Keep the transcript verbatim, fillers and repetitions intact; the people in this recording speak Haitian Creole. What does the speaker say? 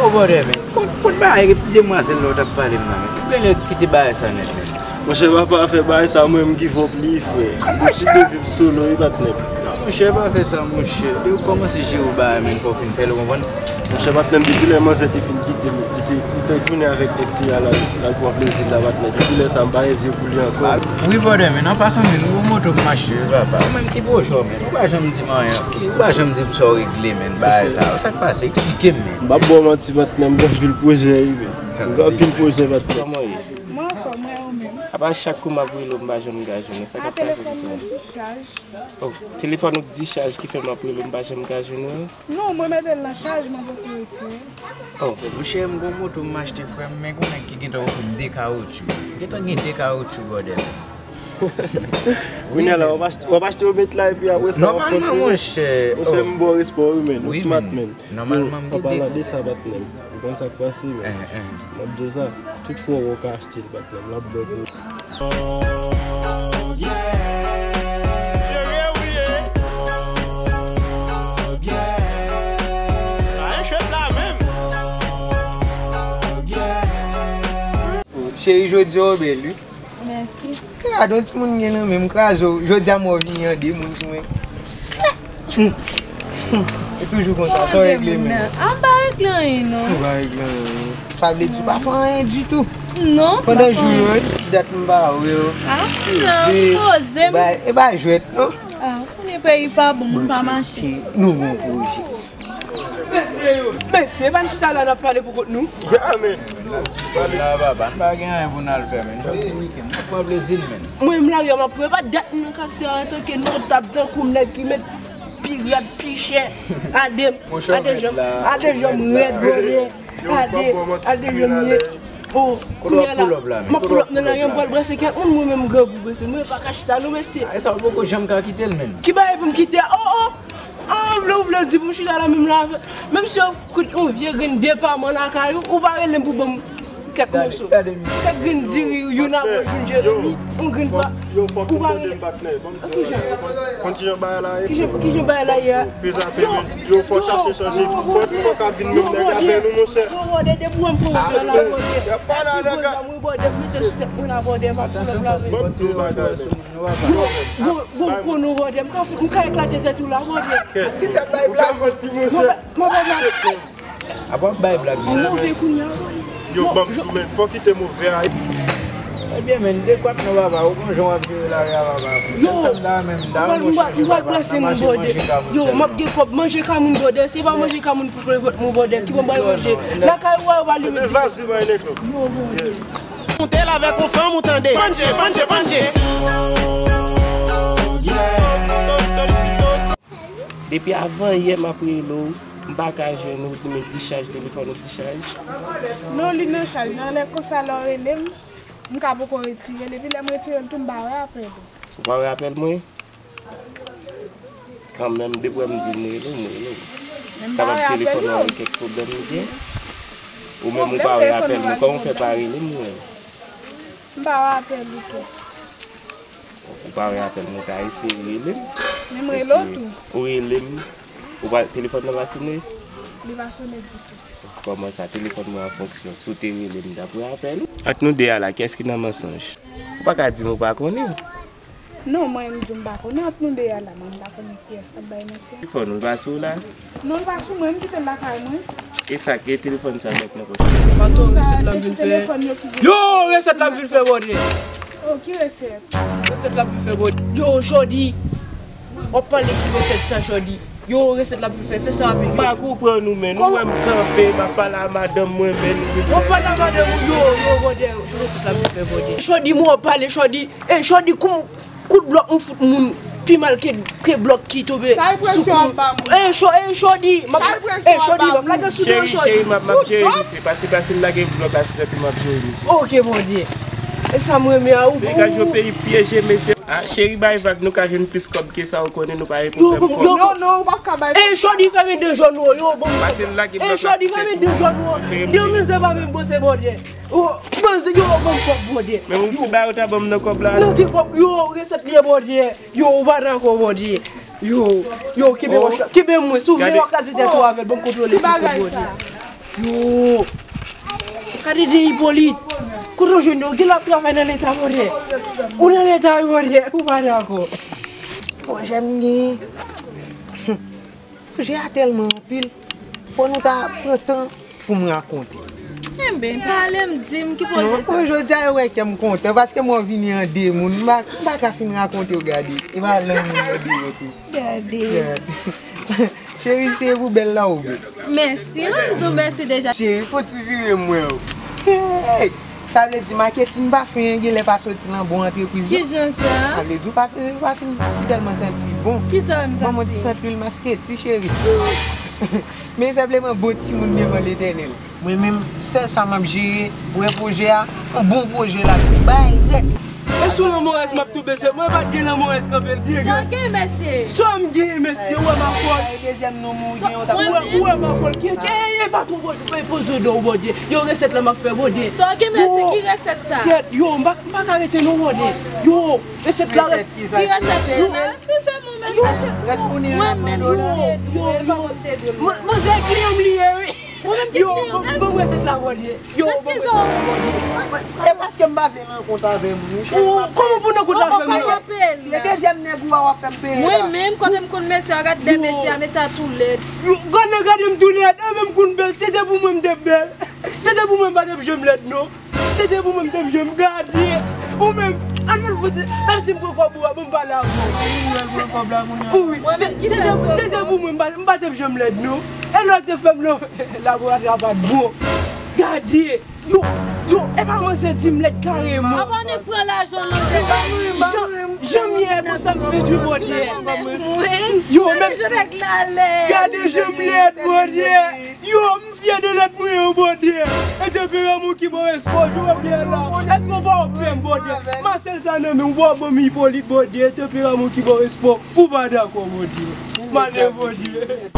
Bòdè, men. Kot, kot bagay demwazèl la w t ap pale m nan, men? Ou genlè kite bagay sa nèt, men. Monchè, papa, fè bagay sa, mwen, m give up li, frè. M deside viv solo, wi, patnè. Non, monchè, pa fè sa, monchè. Depi w kòmanse jere bagay, men, fò w fin fè l, ou konprann? Monchè, patnè, depi lè manzè te fin kite m, li te, li te tounen avèk ex li a, l al, l al pran plezi l la, patnè. Depi lè sa, m pa ret zye pou li ankò. Wi, bòdè, men, an pasan, men, nouvo moto m achte, wi, papa. Ou menm ki pwojè w, men? Ou pa janm di m anyen. Ki, ou pa janm di m sa w regle, men, bagay sa. Sa k pase? Eksplike m, men. M p ap ba w manti, patnè, m gen anpil pwojè, wi, men. M gen anpil pwojè, patnè. Kòman w ye? Mwen anfòm, mwen ou menm? Apa chak kou m ap rele w, m pa janm ka jwenn ou. Sa k ap pase konsa? A, telefòn mwen dichaj. Oh, telefòn ou dichaj ki fè m ap rele w, m pa janm ka jwenn ou? Non, mwen mete l nan chaj, mwen poko retire. Oh. Monchè, m gon moto m achte, frè m, men gon nèg ki gentan ofri m de kawotchou. Gentan gen de kawotchou, bòdè. Kounye a la, w ap achte, w ap achte yon met la, epi apre sa, w ap kontinye. Nòmalman, monchè. Monchè, m ba w respè, wi, men. Ou smart, men. Nòmalman, m gen de. An palan de sa, patnè m. Ou konn sa k pase, men. M ap di w sa. Tout fwa w ka achte l, patnè m, l ap bon pou ou. Cheri, jodi a w bèl, wi. Mèsi. Gade yon timoun gen nan men m, kraze w. Jodi a m wè w vini an de moun sou mwen. E toujou konsa, sa w regle menm? A, m pa regle anyen, non. Ou pa regle anyen. Sa vle di w pa fè anyen ditou? Non, m pa fè anyen ditou. Pandan jou yo, wi. Dat m pa wè w. A, non, poze m. E pa jwèt, non. A, ou konnen peyi pa bon, moun pa mache. Nou gon pwojè. Mesye yo, mesye, pa n chita la n ap pale pou kont nou. Ya, men. Jodi a, papa, n pa gen anyen pou n al fè, men. Jodi wikenn, n ap pran plezi n, men. Mwen menm lari a m ap pran, pa dat m nan kase a antanke notab tankou m nèg ki met pi rad, pi chè. Gade m, gade jan m, gade jan m rèd, bòdè. Gade, gade jan m ye. Oh, kounye a la, m ap pull up nan lari a, m pral brase kèk moun, mwen menm grangou, mesye. Mwen pa ka chita non, mesye. E sa, ou poko janm ka kite l, men. Ki bagay pou m kite a? Oh, oh. An, ou vle, ou vle di pou m chita la menm la avè w? Menm si w kout yon vye grenn depaman lakay ou, ou pa rele m pou ban m kèk moso. Kèk grenn diri, youn avè w jwenn Jeremi, yon grenn pa, ou pa rele m. Kijan? Konn kijan bagay la ye? Kijan, kijan bagay la ye a? Yo, yo, yo, bòdè. Yo, bòdè. Yo, bòdè. Yo, bòdè, depi w wè m pran wout la, bòdè. Depi w wè m pran wout la, bòdè, m mete sou tèt mwen la, bòdè, m ap pran la, bòdè. Bon, bon, bon, nou, bòdè, m ka fout, m ka eklate tèt ou la, bòdè. Kèt, ou fè manti, monchè. Mwen pa, mwen pa, apa w ap bay blag, men. Move kounye a, bòdè. Yo, ban m sou men, fò w kite move a. Ebyen, men, dekwat non, papa, ou konn jan w ap jere lari a, papa. Yo, m pral, m pral, m pral brase moun, bòdè. Yo, m ap gen kòb, manje ka moun, bòdè. Se pa manje ka moun pou plen vant mwen, bòdè. Ki bon m pral manje? Lakay ou a, yo pa li. Yo, bòdè. Monte l avèk yon fanm ou tande. Panje, panje, panje. Depi avan yè m ap rele w, m pa ka jwenn ou, ou di m e dichaj, telefòn ou dichaj. Non, li nan chaj, nan lè konsa lè w rele m, m ka poko retire l, epi lè m retire l tou, m pa wè apèl ou. Ou pa wè apèl mwen? Kanmenm, depi w wè m di w m rele w, m rele w. Kapab telefòn nan gen kèk pwoblèm li gen. Ou menm ou pa wè apèl mwen, kòman w fè pa rele m ou menm? M pa wè apèl ou tou. Ou pa wè apèl mwen, ta eseye rele m. Men m rele w tou. Ou rele m, ou pa, telefòn nan pa sone? Li pa sone ditou. Kòman sa, telefòn mwen an fonksyon? Si w te rele m, m t ap wè apèl ou. Ant nou de a la, kiyès ki nan mansonj? Ou pa ka di m ou pa konnen. Non, mwen, m di w m pa konnen ant nou de a la, mwen, m pa konnen kiyès k ap bay manti a. Telefòn ou pa sou la? Non, l pa sou mwen, m kite l lakay mwen. E sa, e telefòn sa w met nan pòch ou? Paton, resèt la m vin fè. Yo, resèt la m vin fè, bòdè. Oh, ki resèt? Resèt la m vin fè, bòdè. Yo, Jòdi. W ap pale ki resèt sa, Jòdi? Yo, resèt la pou fè, fè sa rapid. M pa konprann ou, men. Ou wè m kanpe, m ap pale a madanm mwen, men. W ap pale a madanm ou, yo, yo, bòdè, yo, resèt la pou fè, bòdè. Jòdi, mwen w ap pale, Jòdi. E, Jòdi, kou, kout blòk m fout moun pi mal ke, ke blòk ki tonbe sou kou m. E, Jòdi, m ap, e, Jòdi, m ap lage sou do w, Jòdi. Cheri, cheri, m ap, m ap jere misye. Pase, pase, m lage blòk la sou tèt ou, m ap jere misye. Oke, bòdye. E sa m renmen a, ou, Senegal, yo peyi pyeje, mesye. Ah, cheri, bay vag, nou ka jwenn plis kòb ke sa, ou konnen nou pa gen pwoblèm kòb. Non, non, ou p ap ka bay. E, Jòdi, fèmen de jòn ou yo, bon. Pase l lage blòk la sou tèt ou. E, Jòdi, fèmen de jòn ou yo. Demen se pa menm bon, se bòdye. Oh, manzè, yo, bon, kòb bòdye. Men yon ti bagay ou ta ban m nan kòb la. Nan ki kòb, yo, resèt li bòdye. Yo, ou pa dakò bòdye. Yo, yo, kenbe wòch la. Kenbe mwen, si w vle w ap kraze tèt ou avè l, ban m kontwole sou kòb bòdye. Yo, gade de Ipolit. Kote w jwenn yo? Gen l ap travay nan leta, bòdè. Ou nan leta, wi, bòdè. Ou pa dakò. Pwojè m genyen. Pwojè a tèlman anpil. Fò nou ta pran tan pou m rakonte. Enben, pale m, di m ki pwojè sa. Non, jodi a, yo wè kè m kontan, paske mwen vini an de moun. M pa, m pa ka fin rakonte w, gade. E pa lanmou mwen deyò tou. Gade. Gade. Cheri, se pou bèl la ou bèl. Mèsi, wi, m di w mèsi deja. Cheri, fò ti vire m wè w. Hey! Sa vle di maketin pa fin genlè pa soti nan bon antrepriz yo. Kijan sa? Sa vle di w pa fin, pa fin si tèlman santi bon. Kisa w m santi? Ban mwen ti sant lwil masketi, cheri. Men senpleman bon timoun devan Letènèl. Mwen menm, sèl sa m ap jere, wè pwojè a, yon bon pwojè l ap vin. Bay rèt. E sou lanmorèz m ap tonbe, se mwen pa t gen lanmorèz kanpe l, gen. Sa w gen, mesye? Sa m gen, mesye, wè makòl. Sa e dezyèm nonm ou gen, ou t ap. Wè, wè makòl, gen, gen, e pa twò poze, poze do, Bondye. Yo, resèt la m ap fè, Bondye. Sa w gen, mesye, ki resèt sa? Kèt, yo, m pa, m pa ka rete non, Bondye. Yo, resèt la. Resèt ki sa? Ki resèt la? Eskize m, mesye. Mwen menm, yo, yo, yo. Manzè kliyan m li ye, wi. Ou menm ki kliyan m. Yo, ban mwen resèt la, Bondye. Yo, ban mwen resèt la, Bondye. E paske m pa vle rankont avè m, wi. Kòman pou rankont avè m? Se dezyèm nèg ou a w ap fè m peye la. Mwen menm, kote m konn mesye a, gade de mesye a, mesye a tou lèd. Yo, gade, gade m tou lèd. E menm konn bèl, se te pou mwen m te bèl. Se te pou mwen m pa t ap janm lèd, non. Se te pou mwen m te byen gade. Ou menm, al fè l fout, menm si m pran kòb ou a, ban m pale avè w. Wi, se, se te, se te pou mwen m pa, m pa t ap janm lèd, non. E lè w te fè m nan laboratwa pa t bon. Gade, yo, yo, e pa manzè di m lèd kareman. Apa nèg pran lajan w nan je pa mwen. Jan, jan m ye pou sa m sedui, Bondye. Yo, menm, gade jan m lèd, Bondye. Yo, m fyè de lèt mwen yo, Bondye. E tanperaman w ki ba w espwa, Jewòv, la. Èske w pa wè pè m, Bondye? Masèl sa nan men w, w pa ban m Ipolit, Bondye. E tanperaman w ki ba w espwa, ou pa dakò, Bondye. M ale, Bondye.